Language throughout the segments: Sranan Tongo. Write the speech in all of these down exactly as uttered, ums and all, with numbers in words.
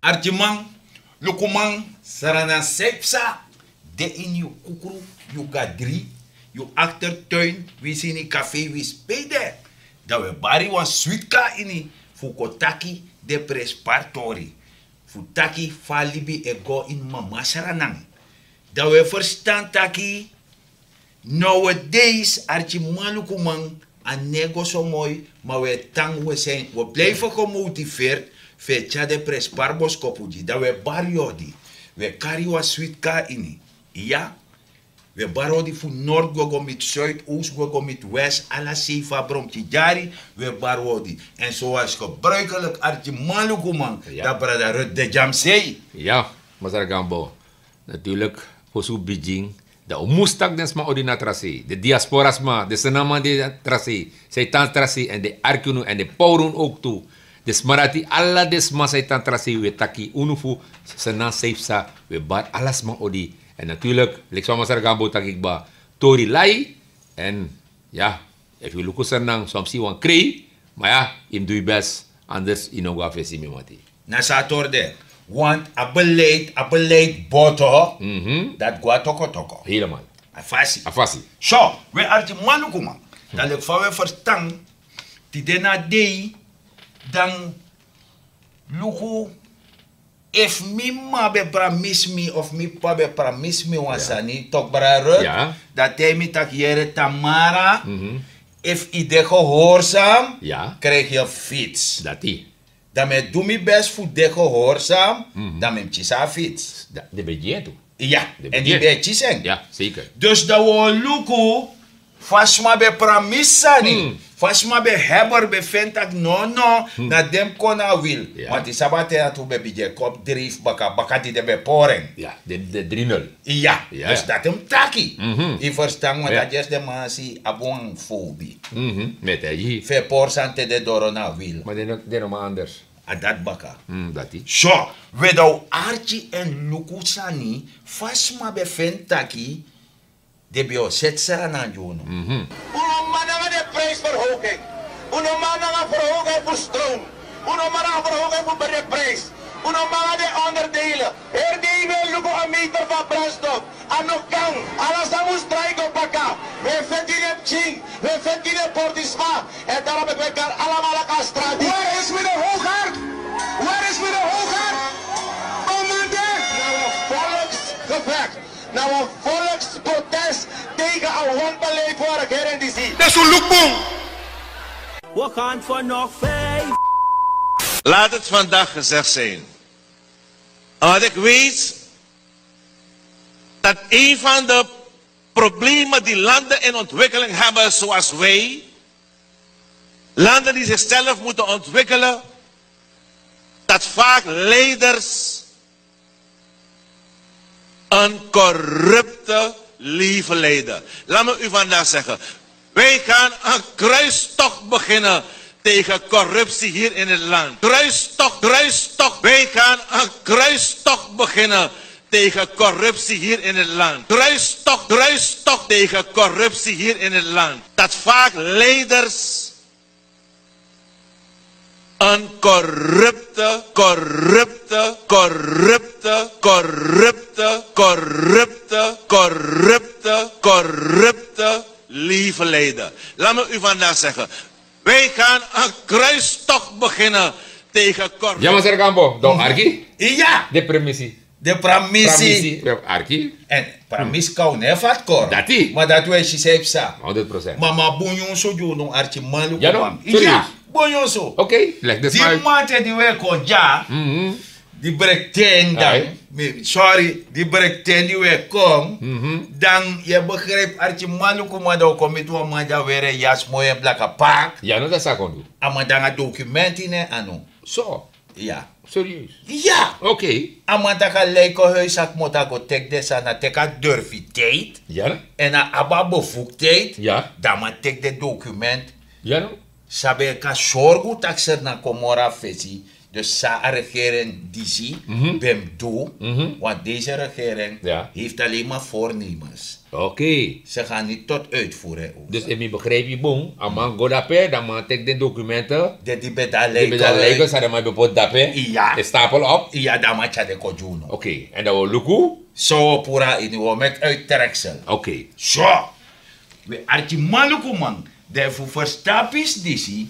Arkiman, lukuman, Sranan san e psa de ini yu kukru, yu gadri, yu aktertuin, wi sini kafe, wi spei de. Dan wi e bari wan switi kon na ini fu kon taki den prenspari tori, fu taki fa a libi e go ini mama Sranan. Dan wi e ferstan taki nowadays, arkiman, lukuman, a no e go so moi, ma wi e tan, wi e san, wi e blijfi gemotiveerd fu e tyari den prenspari boskopu gi. Dan wi e bari yu odi, wi e kari wan switi kon na ini. Iya, wi e bari odi fu nord gwe go miti zuid, oost gwe go miti west, ala sei fu a bronkidyari, wi e bari odi. En zoals gebruikelijk, arkiman, lukuman, dan brada Ruth de Djamsei. Ya, Masra Gambo. Natuurlijk, fosi un bigin, dan un mus taki den sma odi na tra sei. Den diaspora sma, den Sranan man di na tra sei, san e tan tra sei, èn den e arki unu èn den e powru unu ook tu. Den sma dati, ala den sma san e tan tra sei, wi e taki unu fu Sranan san e psa, wi e bari ala sma odi. Èn natuurlijk, leki fa Masra Gambo taki kba, tori lai, èn ya, efu yu luku Sranan, son mus si wan krei, ma ya, yu mus du yu best, anders yu no go na fesi, mi mati. Na so a tori de, want a beleid, a beleid boto, mhm, dati go na tokotoko. Helemaal. A fasi. A fasi. So, wi arkiman, lukuman, dan leki fa wi e ferstan, tide na dei, dan luku, efu mi mama ben pramisi mi, of mi papa ben pramisi mi wan sani, tok brada Ruth, dan a taigi mi taki yere, Tamara, efu yu de gehoorzaam, krijg je fiets. Dati. Dan mi e du mi best fu de gehoorzaam, dan mi mus kisi a fiets. Den ben gi en tu. Ya, èn den ben kisi en. Ya, zeker. Dus dan wi o luku fa sma ben pramisi sani, fa sma ben hebber, ben feni taki no, no, na den mus kon na wil. Want yu sabi a ten dati un ben bigin e kon op drijf baka, baka di den ben pori en. Ya, den, den dri nul. Ya, dus dati mi taki. Yu ferstan, want a dyesi den man si abi wan fobi. Met a yi. Fu e pori sani te den doro na wil. Ma den no, den no man anders. A dati baka. Dati. So, wi e dan arki èn luku sani, fa sma ben feni taki den ben o seti Sranan gi unu. Un no man nanga den prijsverhoging. Un no man nanga verhoging fu stroom. Un no man nanga verhoging fu brede prijs. Un no man nanga den onderdelen. Heri dei wi e luku a meter fu a brandstof. A no kan. Ala sani mus drai go baka. Wi e feti ini en pikin. Wi e feti ini en portisma. En daarom hebben we daar allemaal een strati. Waar is meneer Hoogaard? Waar is meneer Hoogaard? Commandant! Na wan volksgevecht, na wan volksprotest tegen a wanbeleid van regering disi. Dus un luku bun. We gaan voor nog vijf. Laat het vandaag gezegd zijn. Omdat ik weet dat een van de problemen die landen in ontwikkeling hebben, zoals wij, landen die zichzelf moeten ontwikkelen, dat vaak leiders een corrupte leven leiden. Laat me u vandaag zeggen, wij gaan een kruistocht beginnen tegen corruptie hier in het land. Kruistocht, kruistocht. Wij gaan een kruistocht beginnen tegen corruptie hier in het land. Kruistocht, kruistocht tegen corruptie hier in het land. Dat vaak leiders een corrupte, corrupte, corrupte, corrupte, corrupte, corrupte, corrupte leven leiden. Laat me u vandaag zeggen, wij gaan een kruistocht beginnen tegen corruptie. Ya, Masra Gambo, dan arki. Ya. De pramisi. De pramisi. Pramisi, we arki. En pramisi kan un no fati koro. Dati. Ma dati wi e si san e psa. Honderd procent. Ma mi abi bun nyunsu gi unu, arkiman, lukuman. Ya, no? Serieus? Ya, bun nyunsu. Oké, leg de smaak. Di mamanten di wi e kon dya, di breki ten dan. Mi, sorry, di breki ten di wi e kon. Dan yu e begrijpi, arkiman, lukuman, dan un kon miti wan man di e weri yasi moi en blaka pak. Ya, no, dati san a kon du. A man nanga dokumenti ini en anu. So. Ya. Serieus? Ya. Oké. A man taki a lijkenhuis a kmoto, a go teki den sani, a teki a durfiteit. Ya. En a abi a bevoegdheid. Ya. Dan a man teki den document. Ya, no? San ben kan sorgu taki Sranan kon moro na fesi. Dus san a regering disi ben mus du, want deze regering heeft alleen maar voornemens. Ze gaan niet tot uitvoering over. Dus efu mi begrijp yu bun, a man go dape, dan man teki den documenten. Den di ben de a lijken san den man ben poti dape. Iya. Den stapel op. Iya, dan man tyari den kon gi unu. Oké, en dan wi o luku. So wi o puru na ini, wi o meki uittreksel. Oké. So, wi arkimanlukuman, dan efu wi ferstan pisi disi,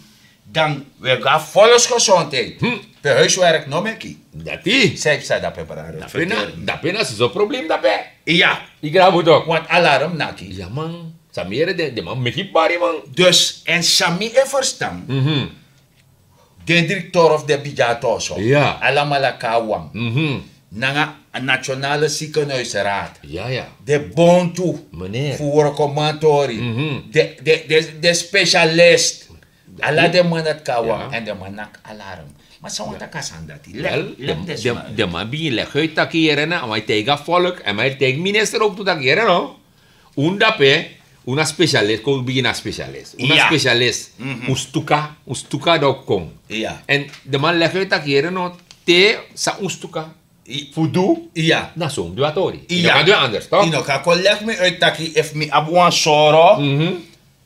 dan wi e go na volksgezondheid. Pe huiswerk no meki. Dati. San yu psa dape, brada? Dape na, dape na soso problem dape. Iya. Yu grabu tok. Want alarm naki. Ya man. San mi yere, den, den man meki bari, man. Dus, èn san mi e ferstan, den direkteur of den bigi ati oso, alamala kon na wan. Nanga a nationale ziekenhuisraad. Den bontu fu wrokomantori. Den, den, den, den specialist. Ala den man dati kon na wan, èn den man naki alarm. Ma san wan taki a sani dati? Leg, leg den sma uit. Den man bigin leg uit taki yere no, a man e taigi a volk, èn a man e taigi minister ook tu taki yere no. Un dape, un na specialist, kon bigin na specialist. Un na specialist. Un stuka, un stuka dan kon. Èn den man leg uit taki yere no, te san un stuka fu du, na so un du a tori. Yu no kan du en anders, toch? Yu no kan kon leg mi uit taki efu mi abi wan soro,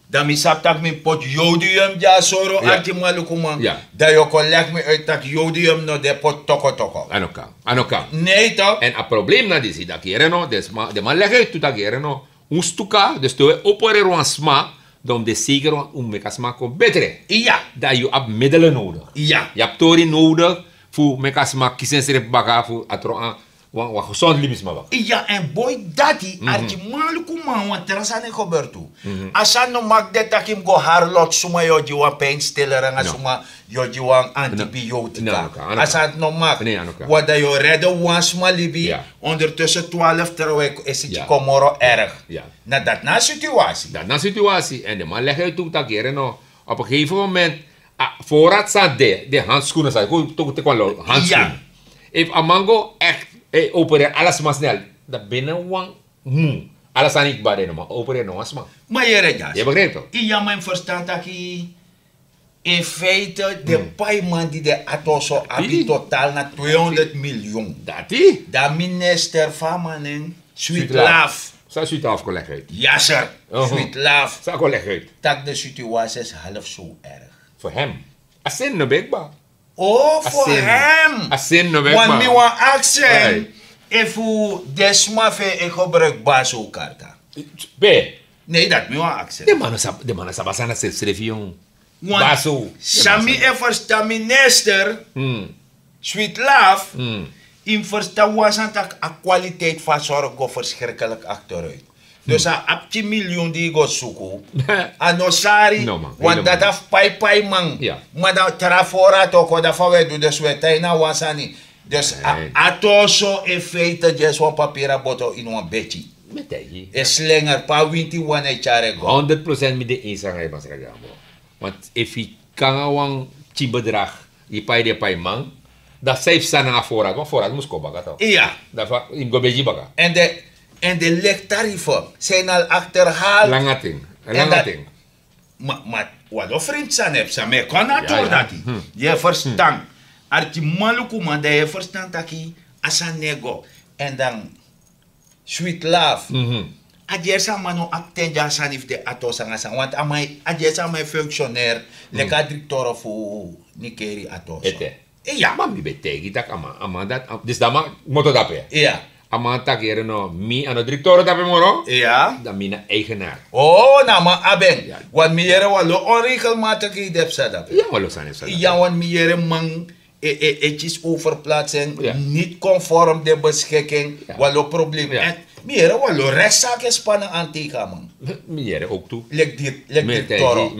dan mi sabi taki mi poti jodium gi a soro, arkimanlukuman. Dan yu o kon leg mi uit taki jodium no de poti toko toko. A no kan, a no kan. Nee, toch? Èn a problem na disi taki yere no, den sma, den man leg uit tu taki yere no. Un stuka, dus te wi e opereri wan sma, dan un de zeker wan, un meki a sma kon betre. Iya. Dan yu abi middelen nodig. Iya. Yu abi tori nodig fu meki a sma kisi ensrefi baka fu a tron na wan, wan gezond libisma baka. Iya, èn boi dati, arkimanlukuman, wan tra sani e gebeur tu. A sani no mag de taki mi go hari lotu suma, yu o gi wan pijnstiller nanga suma, yu o gi wan antibiotica. A sani no mag. Want dan yu o redde wan sma libi, ondertussen twaalf terwijl e siki kon moro erg. Na dati na a situasi. Dati na a situasi. Èn den man leg uit tu taki yere no, op een gegeven moment, a voorraad san de, den handschoenen san, kon teki wan lo handschoen. Efu a man go echt, eh, opereri ala sma snel, dan binnen wan mun, ala sani kba, den no man opereri no wan sma. Ma yere dya. Yu begrijp toch? Iya, ma yu ferstan taki in feite den paiman di den ati oso abi totaal na tweehonderd miljoen. Dati. Dan minister fu a man nen, Sweet Love. San Sweet Love kon leg uit? Yasser. Sweet Love. San a kon leg uit? Taki den situasi is half so erg. Fu hem. A seni no ben kba. Oh, fu hem. A seni no ben kba. Want mi wani aksi en efu den sma fu en e gebruik Baso karta. Pe? Nee, dati mi wani aksi en. Den man no sabi, den man no sabi a sani na srefsrefi, yon. Want san mi e ferstan, minister, Sweet Love, yu mus ferstan wan sani, tak' a kwaliteit fu a sorg go verschrikkelijk achteruit. Dus a abi tin miljoen di yu go suku, a no sari, want dati na fu paipaiman. Ma dan tra voorraad o kon, dan fa wi e du? Dus wi e tan ini a wan sani. Dus a ati oso in feite dyaso wan papira boto ini wan beti. Mi e taigi yu. E slinger, pe a winti wani e tyari en go. Honderd procent mi de eens nanga yu, masra Gambo. Want efu yu kon nanga wan pikin bedrag, yu pai den paiman, dan san yu psa nanga voorraad, want voorraad mus kon baka toch. Iya. Dan fa yu mus go begi baka. En de, en de lichttarieven zijn al achterhaald. Langa ting. En langa ting. Ma, ma wan lo frint sani e psa, mi e kon na a tori dati. Yu e ferstan. Arkimanlukuman, dan yu e ferstan taki a sani no e go. En dan Sweet Love. A dyersi a man no abi ten gi a sani fu den ati oso nanga sani. Want a man, a dyersi a man e functioneer leki a direkteur fu Nikeri ati oso. Ete. Iya. Ma mi ben taigi yu tak' a man, a man dati, a, disi dan a man moto dape. Iya. A man taki yere no, mi a no direkteur dape moro. Iya. Dan mi na eigenaar. Oh, na a man abi en. Want mi yere wan lo onregelmatigheid e psa dape. Iya, wan lo sani e psa dape. Iya, want mi yere man e, e, e kisi overplaatsing, niet conform de beschikking, wan lo probleem. En mi yere wan lo rechtszaak e span nanga tegen a man. Mi yere ook tu. Leki di, leki di toro.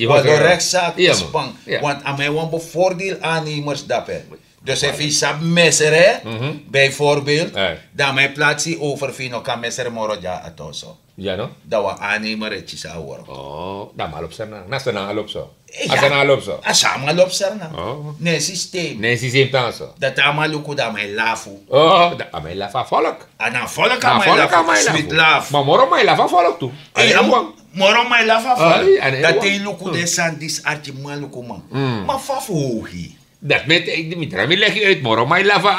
Wan lo rechtszaak e span. Want a man e wani bevoordeel aannemers dape. Dus efu yu sabi mesre, bijvoorbeeld, dan a man e plaatsi over fu yu no kan mesre moro dya ati oso. Ya no? Dan wan aannemer e kisi a work. Oh, dan a man lobi Sranan. Na Sranan a lobi so. A Sranan a lobi so. A Sranan a lobi Sranan. Oh. Na en systeem. Na en systeem tan so. Dati a man luku, dan a man e lafu. Oh, dan a man e lafu a volk. A na a volk a man e lafu. Sweet Love. Ma moro man e lafu a volk tu. Moro man e lafu a volk. Dati e luku den sani disi, arkimanlukuman. Ma fa fu hogi. Dat met mi tra mi legi uit moro ma i lafa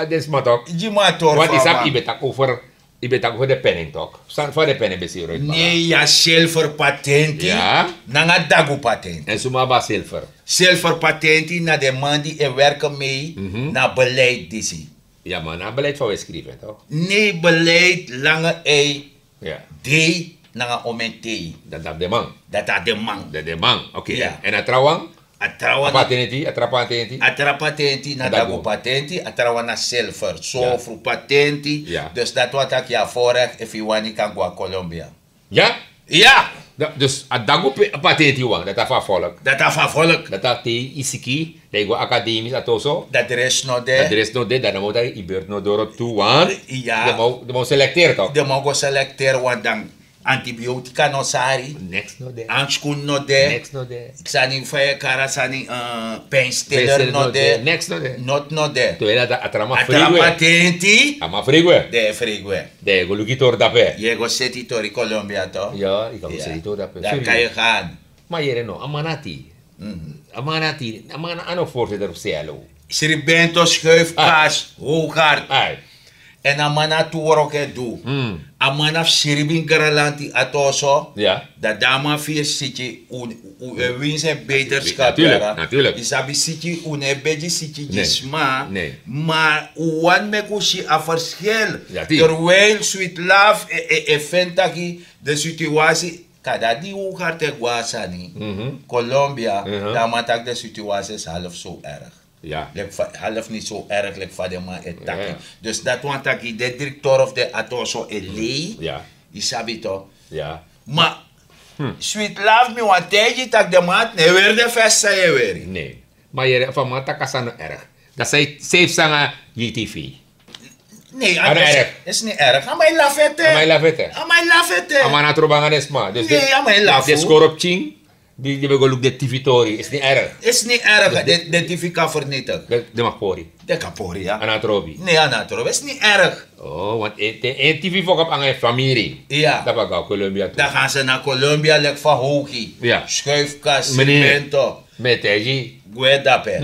a den sma tok. Gi man tori. Wat is dat? I ben tak over i ben tak over de penning tok san fa de penning ben siro. Nee, ya silver patenti. Nanga dagu patenti en suma ba silver. Silver patenti na de man di e werken mee na beleid disi. Ya man na beleid van we skriven tok. Nee, beleid lange ei. Dei nanga omentei. Dat dat de man. Dat dat de man. Dat de man. Oké. En a trawan? A trawan a patenti a trapatenti. A trapatenti na dagu patenti a trawan na silver sofru patenti. Dus dat wan taki a vorrecht efu yu wani kan go a colombia. Ya. Ya. Dus a dagu patenti wan dat a fu a volk. Dat a fu a volk. Dat a te yu siki dan yu go akademisch a toso. Dat dres no de. Dat dres no de dan na mota yu birth no doro tu wan. Ya. De man selekteer tok. De man go selekteer wan dan. Antibiotika no sari. Neks no de. Anskun no de. Neks no de. Sani fa yu kara sani pijnstiller no de. Neks no de. Not no de. Terwijl dat a trama frigwe. Atenti. A man frigwe. De frigwe. De go luki tori dape. Ye go seti tori colombia to. Ya yu kan go seti tori dape. Dan kan yu gaan. Ma yere no a man na ti. A man na ti a man na ano voorzitter of selo. Sribento schuifkas hogard. En a man na tu wroko e du. A man na fu sribi ini granlanti ati oso. Dan di a man fu yu siki un e wini sen beterskap. Yu sabi siki un no e begi siki gi sma. Ma un wani meki un si a verschil. Terwijl swit laf e feni taki de situasi kada di un hart e go na sani. Colombia dan a man taki de situasi is half so erg. Leki fa half ni so erg leki fa den man e taki. Dus dati wani taki den direktor of den ati oso e lei. Yu sabi to. Ma swit laf mi wani taigi yu tak' den man ati no e weri den fesi san yu e weri. Ma yere fa man taki a sani no erg dan san yu seifi sanga gi tv. Ne a no erg. Esi ni erg a man e lafu ete. A man e lafu ete. A man e lafu ete. A man na trobo nanga den sma dus ne a man e lafu. Den skoro pikin di ben go luku den tv tori esi ni erg. Esi ni erg den tv kan fernitik. Den man pori. Den kan pori ya a na trobi. Ne a na trobi esi ni erg. Want en tv fok op nanga en famiri. Dapa go na colombia tu dan gan se na colombia leki fa hoki skuifkas simento. Metegi. Gwe dape.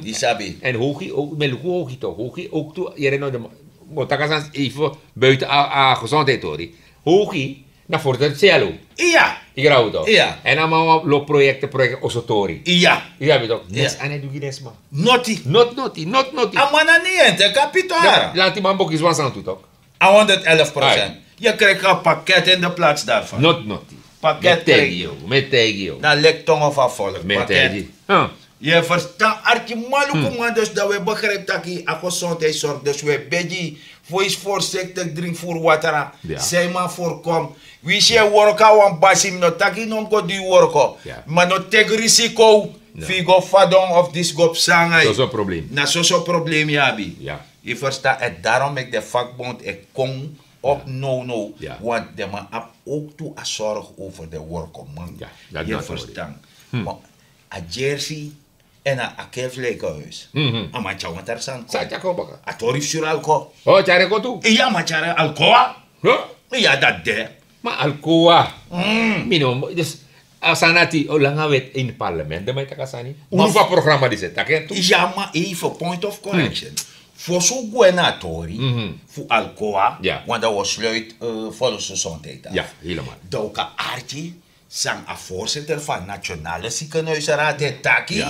Yu sabi en hoki. Mi e luku hoki tok hoki ouk tu yere no de man. Go taki a sani efu buiten a gezondheid tori. Hoki na forte selu. Iya. Yu grabu tok. Iya. En a man wan lo proyekte proyekte oso tori. Iya. Yu sabi tok neks a no e du gi den sma. Noti. Noti noti noti noti. A man na ni ente kapito ara. Lanti man bo kisi wan sani tu tok. A honderd elf procent. Yu krijgi a paket in de plaats darvan. Noti noti. Paket krijgi yu. Mi e taigi yu. Na leki tongo fu a volk paket. Yu e verstan arki man luku man dus dan wi e begrijpi taki a gezondheidsorg dus wi e begi fu yu si vorsiktik dringi furu watra. San yu man vorkom. Wi si yu e worko na wan basi mi no taki yu no mus go du yu worko. Ma no teki risiko fu yu go fadon of disi go psa nanga yu. Na soso problemi yu abi. Yu ferstan èn darom meki den fakbond e kon op nownow. Want den man abi owk tu a sorg over den workoman. Yu ferstan? A jersey èn a kefleikehuis. A man tyari wan tari sani kon. A tori fu suru alko. Tyari kon tu. Iya a man tyari alkoa. Iya dati de. Ma alkoa. Mi no dus a sani dati o langa weti ini parlement den man e taki a sani. Unu fu a programa disi e taki en tu. Ya ma even point of correction. Fosi un gwe na a tori fu alkoa. Wanda un o sluiti volksgezondheid afu. Dan un kan arki san a voorzitter van nationale ziekenhuisraad e taki.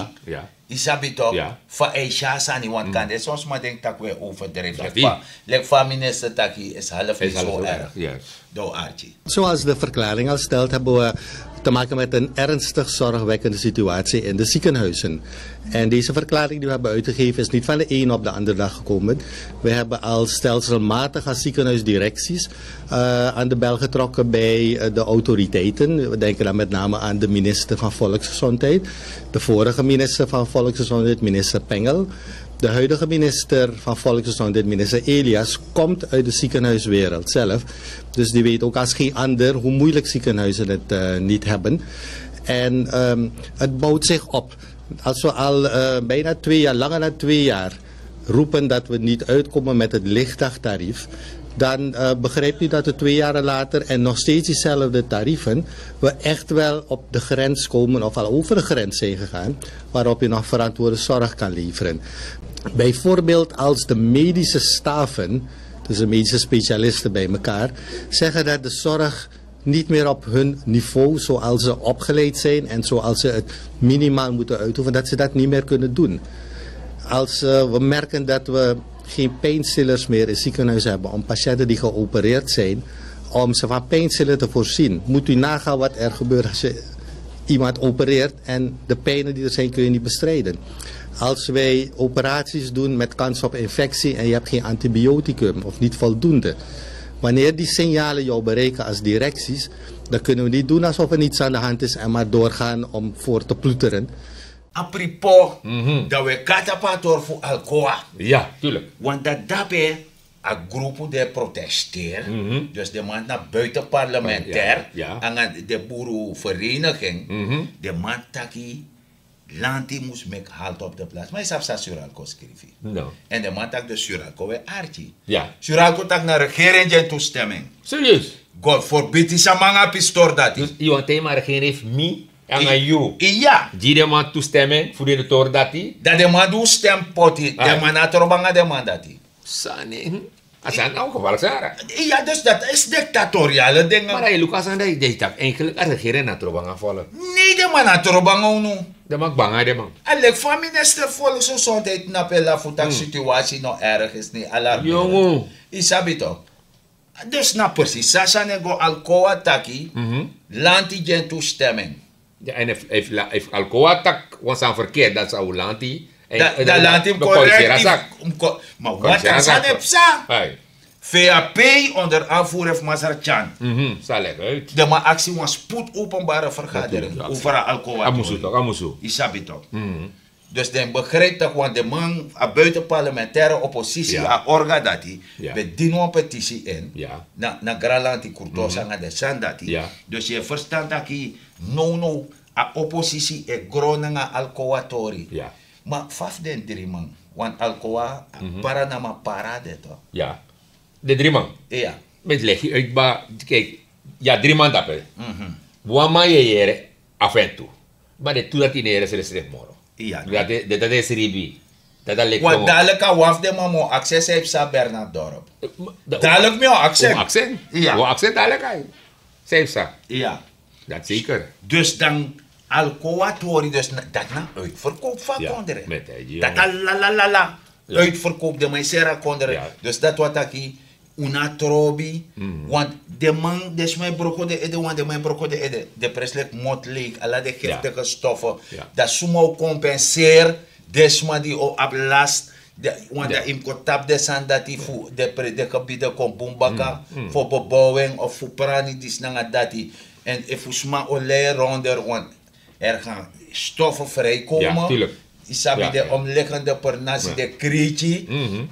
Yu sabi tok? Fa a e si a sani want kande son sma denki tak' un e overdrijfi. Leki fa a minister taki is half ni so erg. Dan un arki. Zoals de verklaring al stelt, hebben we te maken met een ernstig zorgwekkende situatie in de ziekenhuizen. En deze verklaring die we hebben uitgegeven is niet van de een op de andere dag gekomen. We hebben al stelselmatig als ziekenhuisdirecties aan de bel getrokken bij de autoriteiten. We denken dan met name aan de minister van Volksgezondheid, de vorige minister van Volksgezondheid, minister Pengel. De huidige minister van Volksgezondheid, minister Elias, komt uit de ziekenhuiswereld zelf. Dus die weet ook als geen ander hoe moeilijk ziekenhuizen het niet hebben. En het bouwt zich op. Als we al bijna twee jaar, langer dan twee jaar roepen dat we niet uitkomen met het lichtdagtarief, Dan uh, begrijpt u dat we twee jaren later en nog steeds diezelfde tarieven, we echt wel op de grens komen of al over de grens zijn gegaan, waarop je nog verantwoorde zorg kan leveren. Bijvoorbeeld als de medische staven, dus de medische specialisten bij elkaar, zeggen dat de zorg niet meer op hun niveau, zoals ze opgeleid zijn en zoals ze het minimaal moeten uitoefenen, dat ze dat niet meer kunnen doen. Als uh, we merken dat we geen pijnstillers meer in ziekenhuizen hebben om patiënten die geopereerd zijn, om ze van pijnstiller te voorzien. Moet u nagaan wat er gebeurt als je iemand opereert en de pijnen die er zijn kun je niet bestrijden. Als wij operaties doen met kans op infectie en je hebt geen antibioticum of niet voldoende. Wanneer die signalen jou bereiken als directies, dan kunnen we niet doen alsof er niets aan de hand is en maar doorgaan om voor te ploeteren. Apropos, dan we katapator voor Alcoa. Ja, tuurlijk. Want dat dape a grupo de protesteer. Dus de man na buitenparlementair. Anga de boerenvereniging. De man taki lanti mus meki halt op de plaats. Maar je sabi san Suralco skrifi. En de man taki de Suralco we arki. Suralco taki na regering gen toestemming. Serieus? God forbid, sama nanga pistor dati. Dus yu wantijma regering heeft mi anga yu. Iya. Gi den man toestemming fu den tori dati. Dat den man du stempoti, den man na trobanga den man dati. Sani. A sani na ongevalk sara. Iya, dus dat is dictatoriale dingen. Maar dan yu luku a sani dan yu taki eigenlijk a regering na trobanga volk. Nee, den man na trobanga unu. Den man banga den man. A leki fa minister volksgezondheid na pela fu taki situatie no erg is ni alarmeren. Yu sabi toch. Dus na precies a sani e go. Alcoa taki lanti gen toestemming. En efu Alcoa taki wan sani verkeerd dan sa un lanti. Dan lanti mus correct. Maar wat kan sani e psa? Vap onder aanvoer fu Masra Tyan. Den man aksi wan spoed openbare vergadering over a Alcoa. Yu sabi toch. Dus den begrijp taki wan den man a buitenparlementaire oppositie a orga dati ben dini wan petitie in na granlanti kurtoso nanga den sani dati. Dus yu e verstan taki nownow a oppositie e gron nanga Alcoa tori. Ma fa fu den dri man, want Alcoa para na man para de to. Den dri man. Met legi uit ba. Kijk, ya dri man dape. Wan man yu e yere af en tu. Ma den tu dati yu no e yere srefsrefi moro. Dati e sribi. Dati a leki wan. Dadelijk a wan fu den man mi o aksen san yu psa Bernard Dorp. Dadelijk mi o aksen. Mi o aksen dadelijk ai. San yu psa. Dati zeker. Dus dan Alcoa tori dus dati na uitverkoop fu a kondre. Dati a lalalala. Uitverkoop, den man e seri a kondre. Dus dati wan taki un no a trobi. Want den man, den sma e broko den ede, want den man e broko den ede. Den presi leki motleek, ala den giftige stoffen. Dan suma o kompenseer den sma di o abi last. Want dan yu mus kon tapu den sani dati fu den gebieden kon bun baka fu bebouwing of fu prani disi nanga dati. En efu sma o lei ronder, want er gaan stoffen vrijkomen. Yu sabi den omliggende pernasi, den kriti.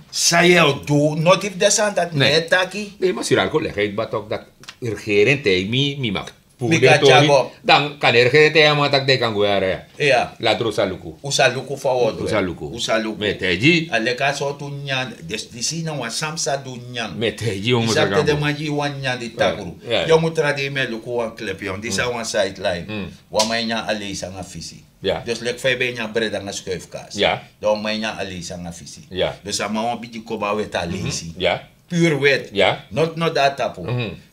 San yu o du, noti fu den sani dati mi e taki. Nee, maar Suralco leg uit, maar toch dat regering tegen mi, mi mag. Puru den tori. Dan kan de regering tegen a man taki den kan go yara ya. Later un sa luku. Un sa luku fa un o du. Un sa luku. Mi e taigi yu. A leki a sortu nyan, dus disi na wan sani mi sa du nyan. Mi e taigi yu. Yu sabi te den man gi yu wan nyan di takru. Yu mu tra dei mi e luku wan clip, yu, disi na wan sideline. Wan man e nyan aleisi nanga fisi. Dus leki fa yu ben e nyan breda nanga skuifkaas. Dan wan man e nyan aleisi nanga fisi. Dus a man wan bigi koba weti aleisi. Pure weti. Noti no de na tapu.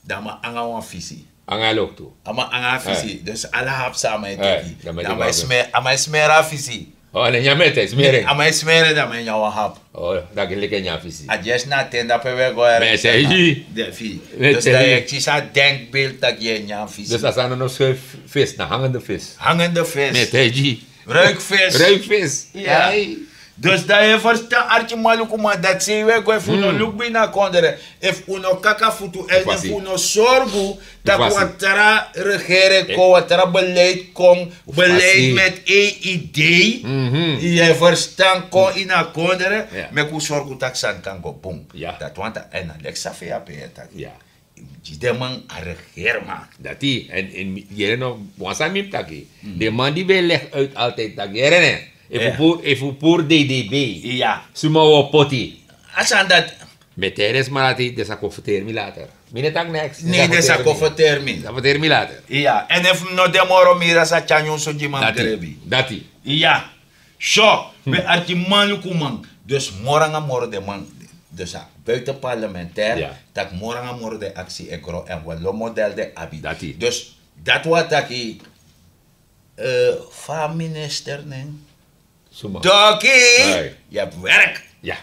Dan a man nanga wan fisi. Nanga loktu. A man nanga a fisi. Dus ala hapsa a man e teki. Dan a man e smeri a fisi. Oh, a no e nyan meti, a e smeri en. A man e smeri en, dan a man e nyan wan hap. Oh, dan a e leki e nyan fisi. A dyesi na a ten dape un e go yara. Mi e taigi yu. Den fisi. Dus dan yu e kisi a denkbeeld taki yu e nyan fisi. Dus a sani no skuifvis, na hangende vis. Hangende vis. Mi e taigi yu. Ruikvis. Ruikvis. Dus dan yu e verstan, arki maluku man, dati sei un e go, efu un no luku bun ini a kondre, efu un no kaka futu, èn efu un no sorgu taki wan tra regering kon, wan tra beleid kon, beleid met één idee. Yu e verstan, kon ini a kondre, meki un sorgu taki sani kan go bun. Dati wanta, èn na leki san F A P e taki. Yu mus gi den man a regerma. Dati, èn yu yere no, wan sani mi mus taki. Den man di ben e leg uit altijd taki, yere ne, efu un puru D D B, suma un o poti. A sani dati. Mi e taigi den sma dati, den sa kon ferteri mi later. Mi no e taki neks. Ne den sa kon ferteri mi. Sa ferteri mi later. Iya, èn efu mi no de moro, mi ira sa tyari nyunsu gi man grebi. Dati. Iya. So, we arki manluku man. Dus moro nanga moro den man, dus a buiten parlementair, tak' moro nanga moro den aksi e gro èn wan lo model den abi. Dati. Dus dati wani taki, fa a minister nen? Doki, yu abi werk. Ya,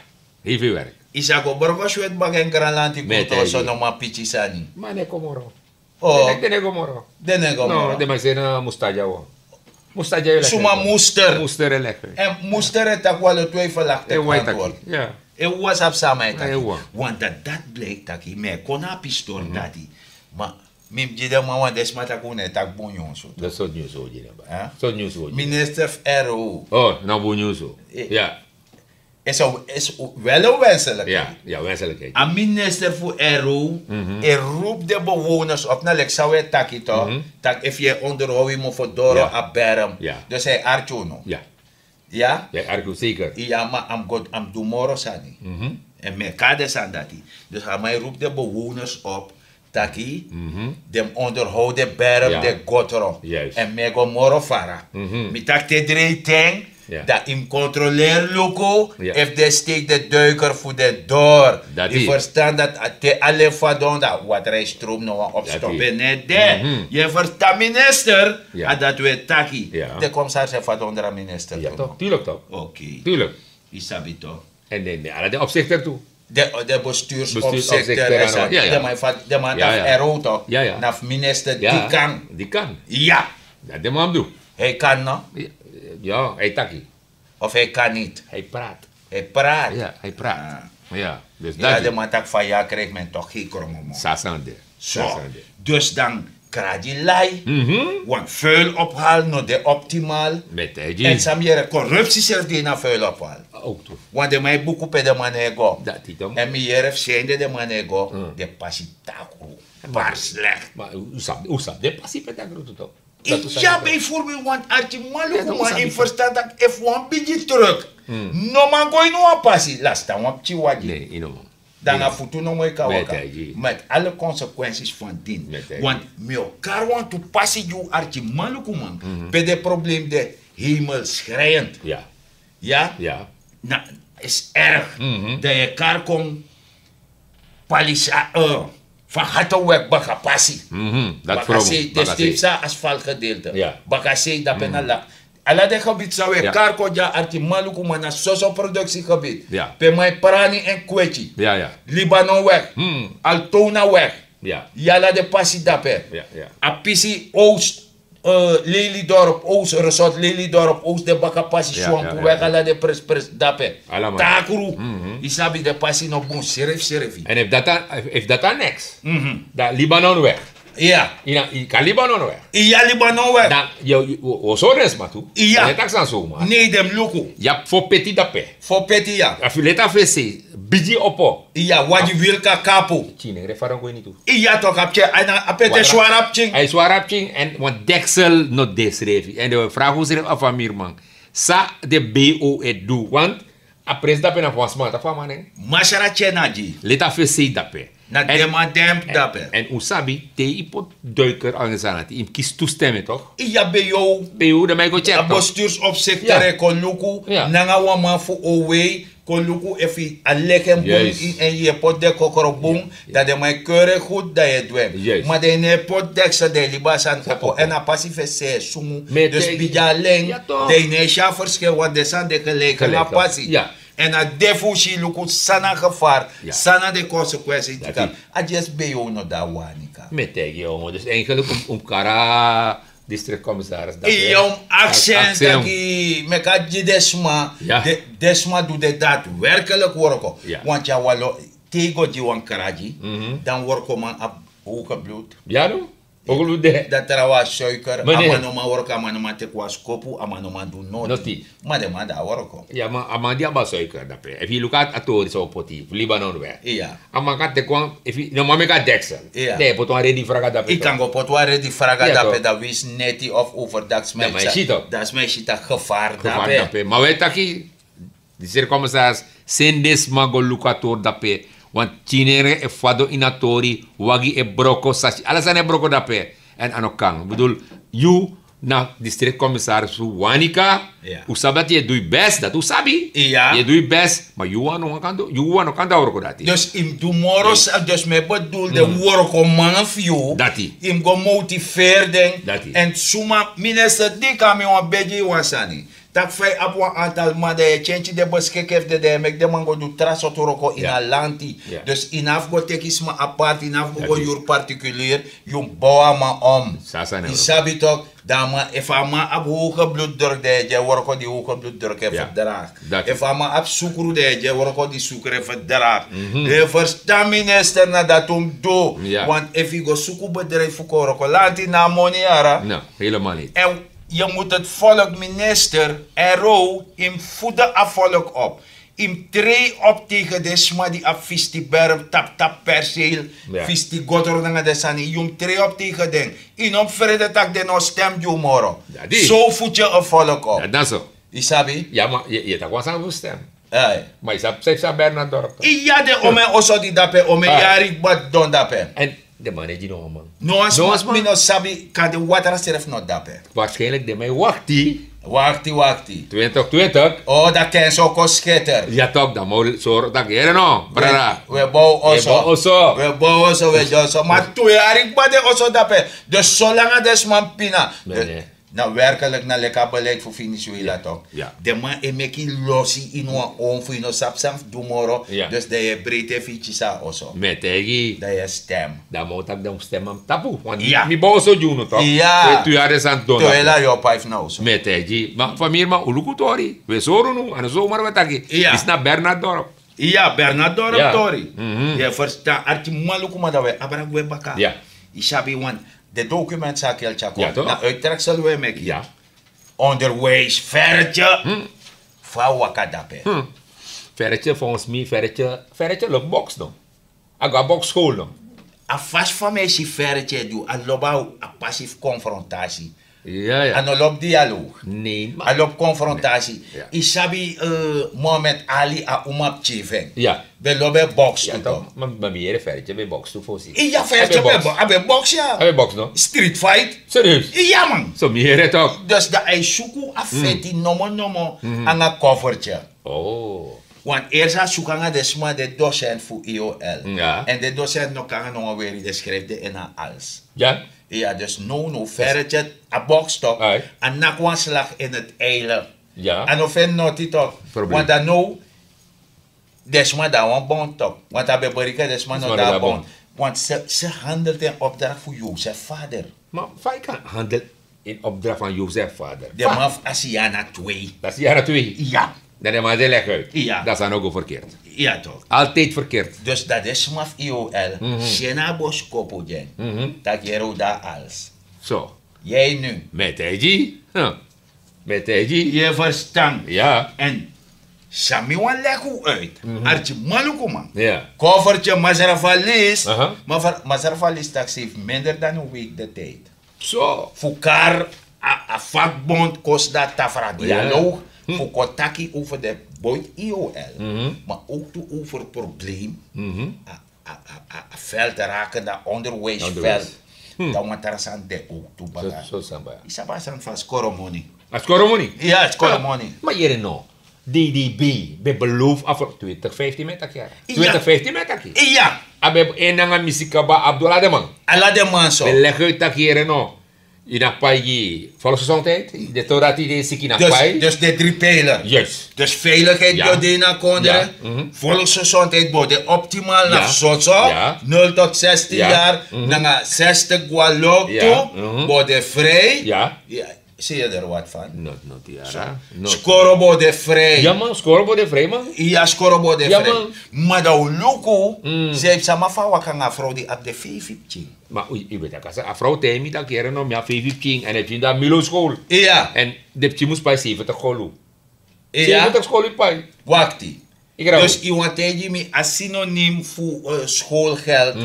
hevi werk. Yu sa go broko sweti baka ini granlanti, kuto so no man piki sani. Ma ne komoro. Oh. Den e go moro. Den e go moro. No, den man seni musta dyawo. Musta dyawo. Suma muster. Muster e leki. Èn muster e taki wan lo twijfelakti. E wan e taki. Ya. E wan sabi san mi e taki. Want dati, dati bleki taki mi e kon na a pistori dati. Ma mi mus gi den man wan, den sma taki un no e taki bun nyunsu. Dati sortu nyunsu o gi den ba. Sortu nyunsu o gi den. Minister fu R O. Oh, na bun nyunsu. Ya. Is wel een wenselijkheid. Ya, wenselijkheid. A minister fu R O e roepi den bewoners op, na leki san we taki toch, tak' efu yu e onderhoud yu mu ferdoro a berm. Dus hij arki unu. Ya. Ya, arki unu zeker. Ya, ma a mus go, a mus du moro sani. Èn mi e kon na den sani dati. Dus a man e roepi den bewoners op taki den mus onderhoud den berm, den gotro. Èn mi e go moro fara. Mi taki te drei ten, dan yu mus kontroleri luku efu den steek den duiker fu den dor. Yu ferstan dati, te a len fadon, dan watra e strom, no wan opstop e no e de. Yu e ferstan, minister? A dati we taki. Den komisaris e fadon dra minister tu. Tuurlijk toch. Oké. Tuurlijk. Yu sabi toch. Èn den, den ala den opzichter tu. Den, den bestuursopzichter, den man, den man na fu R O toch? Na fu minister, die kan. Die kan. Ya. Dati den man mus du. Hij kan, no? Ya, hij taki. Of hij kan niet? Hij praat. Hij praat. Ya, hij praat. Ya, dus dati. Den man taki fa ya krijg men toch geen kromme mond. Sasande. So, dus dan kragi lai. Want vuil ophaal no de optimaal. Èn san mi yere, corruptie srefi de na vuil ophaal. Want den man e buku pe den man e go. Èn mi yere fu sende den man e go, den pasi takru. Bar slecht. Ma un sabi, un sabi den pasi pe takru tu toch. Ya, bijvoorbeeld, want arki manluku man, yu ferstan tak' efu wan bigi truck no man go ini wan pasi, lasi tan wan pikin wagi. Dan a futu no moi kan waka. Met alle consequenties van dien. Want mi o kari wantu pasi gi un, arki manluku man, pe den problem de, hemelschreiend. Ya. Na, is erg. Dan yu e kari kon Palisa, fa gato wek baka pasi. Baka sei, den steef san asfalt gedeelte. Baka sei, dape na lak. Ala den gebied san we kari kon dya, arki manluku man, na soso productiegebied. Pe man e prani èn kweti. Libanonweg, Altonaweg. Yu ala den pasi dape. A pisi Oost, Lelydorp Oost, resort Lelydorp Oost, den baka pasi swampuweg, ala den prespres dape. Takru. Yu sabi den pasi no bun srefsrefi. Èn efu dati a neks, dan Libanonweg. Ya. Yu kan Libanonweg. Yu ya Libanonweg. Dan yu o sori den sma tu. Yu e taki san soma. Ne den mus luku. Yu abi fo peti dape. Fo peti ya. Efu leti a fesi sei, bigi opo. Iya, wagi wil kakapu. Pikin nengre fadon go ini tu. Iya, tok a pikin, a peti swara pikin. A e swara pikin, èn wan deksel no de srefi. Èn den e vraag un srefi a famiri man. San den B O e du, want a presi dape na fu wan sma, taki fu a man nen. Masra tyari na gi. Leti a fesi sei dape. Na den man den mus dape. Èn un sabi, te yu poti duiker anga sani dati, yu mus kisi tu stem, tok? Iya, B O. B O, den man e go tyeki, tok? A bestuursopzichter e kon luku, nanga wan man fu O W, kon luku efu a leki en bun èn yu e poti den kokro bun, dan den man e keri en gudu, dan yu e du en. Ma den no e poti deksel, den e libi a sani opo, èn a pasi fesi sei e sungu. Dus bigi alen, den no e si a verschil, want den sani de gelijk nanga a pasi. Èn a de fu un si luku san na gevaar, san na den consequenties di kan. A dyesi B O no de a wani kan. Mi e taigi yu, dus eigenlijk un mus kari a distrikcommissaris dape. Iya, un mus aksi en taki, meki a gi den sma, den sma du den daadwerkelijk worko. Want ya walo, te yu go gi wan kragi, dan workoman abi hoge bloed. Ya no? Hoge bloed de. Dan trawan suiker, a man no man worko, a man no man teki wan skopu, a man no man du noti. Ma den man de a worko. Ya, ma a man di abi a suiker dape. Efu yu luku a tori san un poti fu Libanonweg. Iya. A man kan teki wan, efu yu no man meki a deksel. Iya. Dan yu poti wan redi fraga dape. Yu kan go poti wan redi fraga dape, dan winsi neti of overdag sma e si, tok? Dan sma e si taki gevaar dape. Ma we taki, distrikcommissaris, seni den sma go luku a tori dape. Want tinere e fado ini a tori, wagi e broko, sasi ala sani e broko dape. En a no kan, bedul, yu na district commissaris fu Wanica. Un sabi dati yu e du yu best, dati un sabi. Yu e du yu best, ma yu wan no kan du a wroko dati. Dus yu mus du moro. Dus mi e bedul den wrokoman fu yu, yu mus go motiveri den. En suma, minister, di kan mi wan begi yu wan sani. Tak' fa yu abi wan antal man, dan yu e tyentyi den beskikeri fu den, dan yu e meki den man go du tra sortu wroko ini a lanti. Dus yu no abi fu go teki sma aparti, yu no abi fu go go yuru partikulier. Yu mus bow a man om. Yu sabi tok', dan a man, efu a man abi howge blutdruk, dan yu e gi en wroko di howge blutdruk e ferdragi. Efu a man abi sukru, dan yu e gi en wroko di sukru e ferdragi. Yu e ferstan, minister? Na dati un mus du. Want efu yu go suku bedrijfu kon wroko, lanti na a moni yara. Yu mus het volk, minister, en row, yu mus voeden a volk op. Yu mus trei op tegen den sma di abi fisti berm, taptap, perseel, fisti godro nanga den sani. Yu mus trei op tegen den. Yu no mus frede tak' den no stem gi yu moro. So voed yu a volk op. Yu sabi? Ya, ma yu e taki wan sani fu stem. Ma yu sabi san yu sabi Bernard Dorp? Iya, den omen oso di dape, omen yari kba don dape. En den man no e gi no wan man. No wan sma. Mi no sabi, kan den watra srefi no dape. Waarschijnlijk den man e wakti. Wakti, wakti. Twintig twintig. O, dan ken so kon sketer. Ya tok', dan man o sori tak' yere no, brada. Wi e bow oso. Wi e bow oso, wi e gi oso. Ma tu yari kba den oso dape. Dus solanga den sma mus pina. Na werkelijk na leki a beleid fu Venezuela tok'. Den man e meki losi ini wan own fu yu no sabi san fu du moro. Dus dan yu e breiti en fu yu kisi a oso. Mi e taigi yu. Dan yu e stem. Dan mi o taki dan mus stem a mi tapu. Want mi bow oso gi unu tok'. Wi e tu yari den sani don. Yu o pai fu na oso. Mi e taigi yu. Ma famiri, ma un luku tori. Wi e sori unu, a no so moro wi e taki. Disi na Bernard Dorp. Iya, Bernard Dorp tori. Yu e ferstan, arki man, luku man, dan wi e abra gwe baka. Yu sabi wan, den document san a kel tyako na uittreksel wi e meki. Onderwijs, Ferretje. Fa a waka dape? Ferretje, volgens mi, Ferretje, Ferretje lobi boks no. A go a boksskol no. A fasi fa mi e si Ferretje e du, a lobi a pasi fu konfrontasi. A no lobi dialoog. A lobi konfrontasi. Yu sabi, Mohammed Ali, a uma pikin fu en ben lobi en boks tu tok'. Ma mi yere Ferretje ben boks tu fosi. Iya, Ferretje ben boks, a ben boks ya. A ben boks no? Street fight. Serieus? Iya man. So mi yere tok'. Dus dan a e suku a feti nomo nomo nanga Koffertje. Want eerst a suku nanga den sma, den docent fu I O L. En den docent no kon nanga no wan weri, den schrijf den en na als. Iya, dus now, now Ferretje, a boks tok', a naki wan slag in het ijle. A no feni noti tok'. Want dan now, den sma dan wan bond tok'. Want a ben bereken den sma no dan bond. Want ze, ze handelt in opdracht fu Jozef vader. Ma fa yu kan handel in opdracht van Jozef vader? Den man fu Asiana twee. Asiana twee? Iya. Dan den man de leg uit. Iya. Dan san no go verkeerd. Iya tok'. Altijd verkeerd. Dus dan den sma fu I O L si en na a boskopu gi en. Tak' yere, un dan als. So. Yu e nu. Mi e taigi yu. Mi e taigi yu. Yu e ferstan? Ya. En san mi wani leg un uit. Arki man, luku man. Koffertje, Masra Valies. Masra Valies taki se yu fu minder dan un week de tijd. So. Fu kari a vakbond, kosi dan tafra dialoog, fu kon taki over de boiti I O L, ma ook tu over probleem a, a, a, a veld raken, dan onderwijsveld. Dan wan tra sani de ook tu baka. Yu sabi a sani fu a skoromoni. A skoromoni? Iya, a skoromoni. Ma yere no, D D B ben beloof afro twintig vijftien, mi e taki yara. Twintig vijftien, mi e taki. Iya. A ben en nanga misi kaba, a abi du ala den man. Ala den man so. Ben leg uit taki yere no, yu no abi pai gi volksgezondheid, den tori dati, den siki, yu no abi pai. Dus den dri pijler. Yes. Dus veiligheid bo de ini a kondre. Volksgezondheid bo de optimaal na soso, nul tot zestien yari, nanga zestig gwa low tu, bo de vrij. Seri yu deri wat fan? Noti, noti yara. Skoro bo de vrij. Ya man, skoro bo de vrij man. Iya, skoro bo de vrij. Ma dan un luku, san yu fu sama fu a waka nanga a frow di abi de feifi pikin. Ma yu ben taki a frow taigi mi taki yere no, mi abi feifi pikin, en den pikin de na Milo skol. Iya. En den pikin mus pai seventig kolu. Iya. Seventig skol yu pai. Wakti. Dus yu wani taigi mi a synonym fu schoolgeld,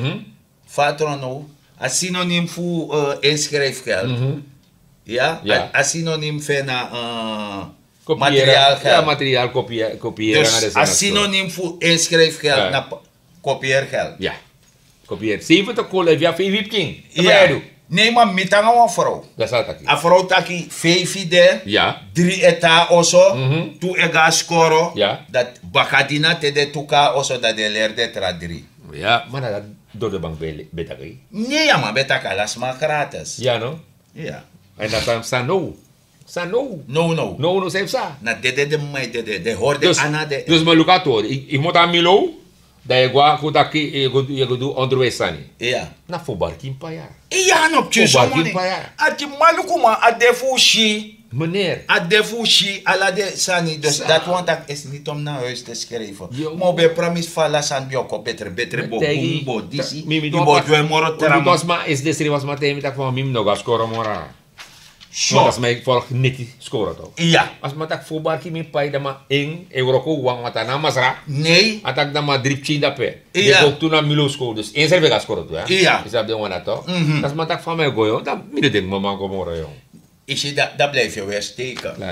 fa a tron no, a synonym fu inschrijfgeld. Ya, a synonym fu en na materiaalgeld. Materiaal kopiëren. Dus a synonym fu inschrijfgeld na Kopier geld. Ya. Kopier seventig kolo efu ya feifi pikin. Ya. Nei, ma mi tanga wan frow. A frow taki feifi de. Ya. Dri eta oso. Tu ega skoro. Ya. Dat bakadina te de tuka oso dat de ler de tra dri. Ya, mana dat dode bank betakai. Nei, ya ma betaka lasma gratis. Ya no. Ya. En dat dan sano. Sano. No no. No no sefsa. Na dede de mai dede de horde ana de. Dus ma luka tori, ik moet aan milo. Dan yu go a kutaki, yu go du onderwijs sani. Ya. Na fu barkin paya. Ya no ptyu so moni. Arki maluku man, a de fu si. Meneer, a de fu si ala de sani dus dat want dat is niet om na huis te schrijven. Mo be promis fala san bioko betre betre bo bumbo disi mi bo dwe moro trama. Sma is de sri was ma temi tak van mi mi no go a skoro mora. So dat is mijn volg niti skoro to. Ja. Als ma tak fu barki mi pai dama eng euroko wan wata na masra. Nee. Atak dama drip chin dape. Ja. Go tu na milo skoro dus eens er vega skoro tu ja. Ja. Is dat de wan dat to. Dat is ma tak van mij go yo dan mi de denk mama go moro yo. Isi dat dat blijf je weer steken.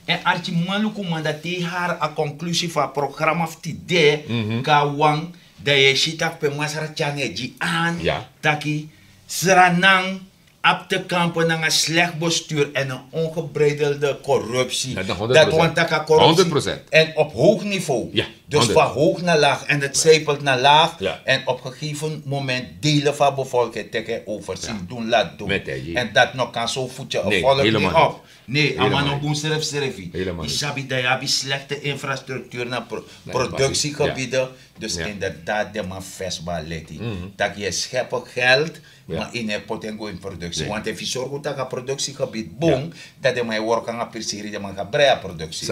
En arki maluku man dat te har a conclusie van programma fu tide. Ka wan dat je si tak pe masra tyange gi aan. Taki sranan abi te kampen nanga slecht bestuur en een ongebreidelde corruptie. Dat want taka corruptie en op hoog niveau. Dus van hoog naar laag en het zijpelt naar laag. En op gegeven moment delen van bevolking teken overzien doen laat doen. En dat nog kan zo voetje een volk niet op. Nee, a man no bun srefsrefi. Yu sabi dat yu abi slechte infrastructuur na productiegebieden. Dus inderdaad den man festival leti. Tak' yu e schepe geld, ma yu no e poti en go ini produktie want efu yu sorgu tak' a produksiegebied bun, dan den man e worku nanga prisiri den man kan brei a produksie.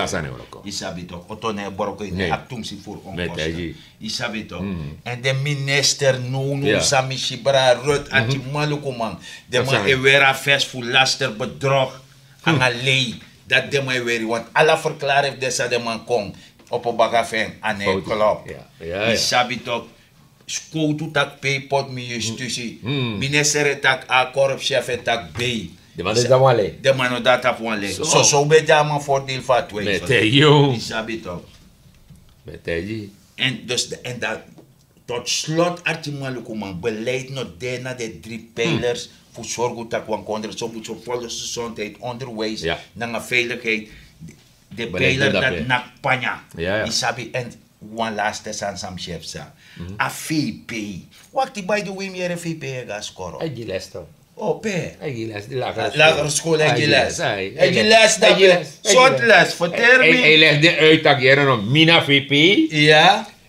Yu sabi tok' oto no e broko yu no e abi tumsi furu onkosten. Yu sabi tok'. Èn den minister nownow san mi si bra rut ati malukuman, den man e weri a fes fu laster bedrog nanga lei. Dati den man e weri want ala ferklari efu den san den man kon opo baka fu en a no e klop. Yu sabi tok'. Skowtu taki pe yu poti mi yu stusi. Mi no e seri e taki a korupsi efu e taki bei. Den man no de a tapu wan lei. Soso un ben de a man fordeel fu a twe. Yu sabi tok'. Èn dus èn dati tot slot artiman lukuman beleid no de na den dri peilers fu sorgu tak' wan kondre so mus yu follow gesondheid onderwijs nanga veiligheid. Den peiler dati naki panya. Yu sabi èn wan laste sani san mi si e psa. A vp. Wakti by the way mi yere vp e go na skoro. A e gi les tok'. Ope. A e gi les di lager skol a e gi les. A e gi les dape. Sortu les ferteri mi. A e legi den uit tak' yere no mi na vp.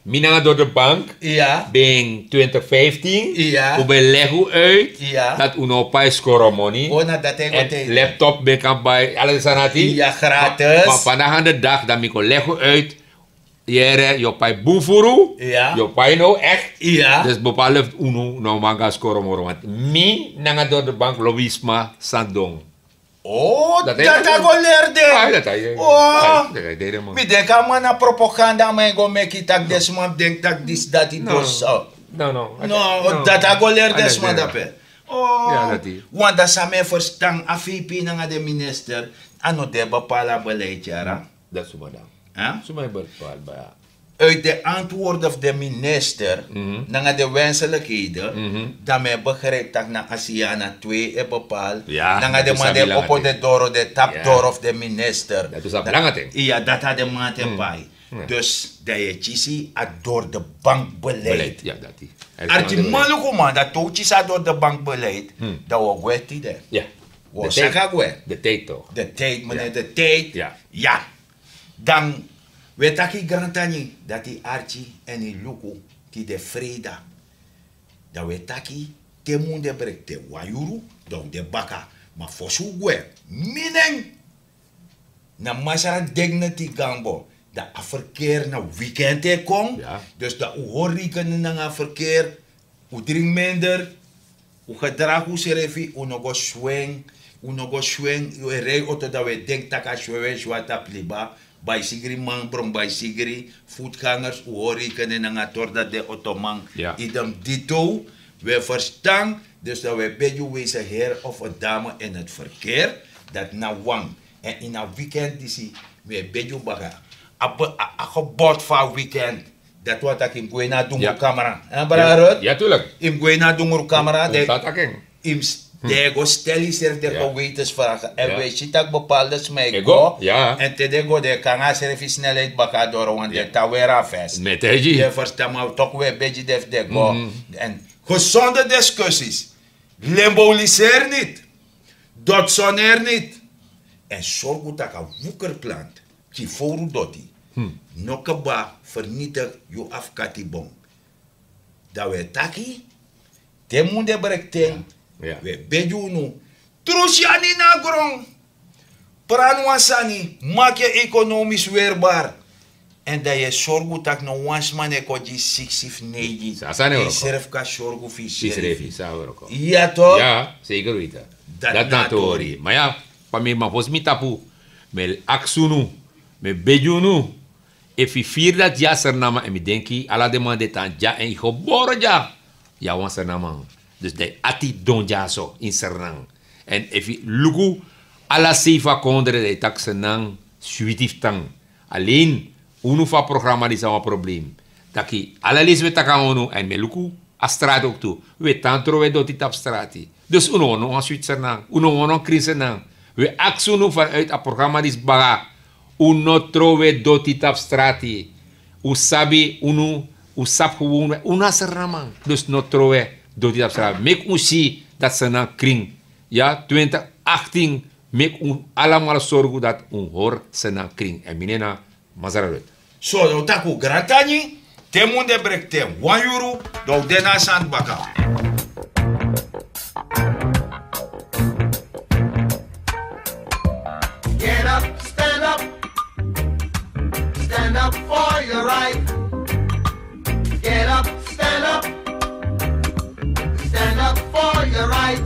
Mi nanga dori de bank ben twintig vijftien un ben legi un uit dati un no o pai skoro moni. Laptop ben kan bai ala den sani ati. Ma fandagi an de dagi dan mi kon legi un uit. Yere yu o pai bun furu. Yu o pai no ekti. Dus bepale fu unu no man go na skoro moro want mi nanga dori de bank lobi sma san don. Dati a go leri den. Mi denki a man na propaganda a man e go meki tak' den sma mus denki tak' disi dati bosi. No dati a go leri den sma dape. Want dati san mi e ferstan a vp nanga den minister a no de bepala beleid yara. Dati suma dan. Suma e bepala baya. Uit de antwoorden fu den minister nanga den wenselikheden dan mi e begrijpi tak' na asiana twee e bepaal nanga den man di e opo den doro den tapu doro fu den minister. Dati a den man ati e pai. Dus dan yu e kisi a dori de bank beleid. Arki man lukuman dati te un kisi a dori de bank beleid dan un o gwe tide. Un o saka gwe. De tijd tok'. De tijd meneer de tijd. Ya. Dan un e taki grantangi dati arki èn yu luku tide freida. Dan un e taki te mun de breki te wan yuru dan un de baka. Ma fosi un gwe mi nen na masra dignity gambo dan a ferkeri na weekend e kon. Dus dan un hori reikeni nanga a ferkeri. Un dringi minder. Un gedragi unsrefi un no go swing. Un no go swing un e rei oto dan un e denki tak' a swewe swata pliba. Baisigri man bron baisigri futgangers un hori reikeni nanga tori dati den otoman. Idem dito. Un e ferstan. Dus dan un e begi un wese heri of a dame ini a ferkeri. Dati na wan. Èn ini a weekend disi mi e begi un baka a gebod fu a weekend. Dati wani taki yu mus gwe na a dungru kamera, en brada Ruth. Ya, tuurlijk. Yu mus gwe na a dungru kamera. Yu mus, den e go stel yusrefi den gewetensvragen. En wi e si tak' bepaalde sma e go, en te den go den e kon nanga a srefi snelheid baka doro, want den tan weri a vest. Yu e ferstan? Ma wi toki wi e begi den fu den go. En gesonde diskusis. Lemboliseri niti. Doti soneri niti. En sorgu tak' a wukerplant, kifowru doti, no keba, fernitigi yu afkati bon. Dan wi e taki, te munde brekten, wi e begi unu, trusi anu ini a gron. Prani wan sani, maki yu ekonomis werbar. En dan yu e sorgu tak' no wan sma no e kon gi yu siksi fu neigi. Yusrefi kan sorgu fu yusrefi. Ya tok. Ya, seker wete. Dati na a tori. Ma ya, pa mi e man fosi mi tapu, mi e aksi unu, mi e begi unu. Efu yu firi dati dya Sernama, en mi denki ala den man di e tan dya en yu gebore dya, yu na wan Sernaman. Dus dan yu ati don dyaso ini Sernan. En efu yu luku ala sei fu a kondre, dan yu taki Sernan switi fu tan. Alen unu fu a programa disi na wan problem. Taki ala leisi wi e taki nanga unu, en mi e luku a strati oki tu. Wi e tan trowe doti tapu strati. Dus un no wani wan switi Sernan, un no wani wan krin Sernan. Wi e aksi unu vanuit a programa disi baka, un no trowe doti tapu strati. Un sabi unu, un sabi gewoon, un na Sernaman. Dus no trowe doti tapu strati. Meki un si dati Sernan krin. Ya, twintig achttien, meki un alamala sorgu dati un hori Sernan krin. En mi nen na Masra Ruth. So dan wi taki un grantangi, te munde brekten wan yuru, dan wi de na a sani baka. Get up, stand up. Stand up for your right. Get up, stand up. Stand up for your right.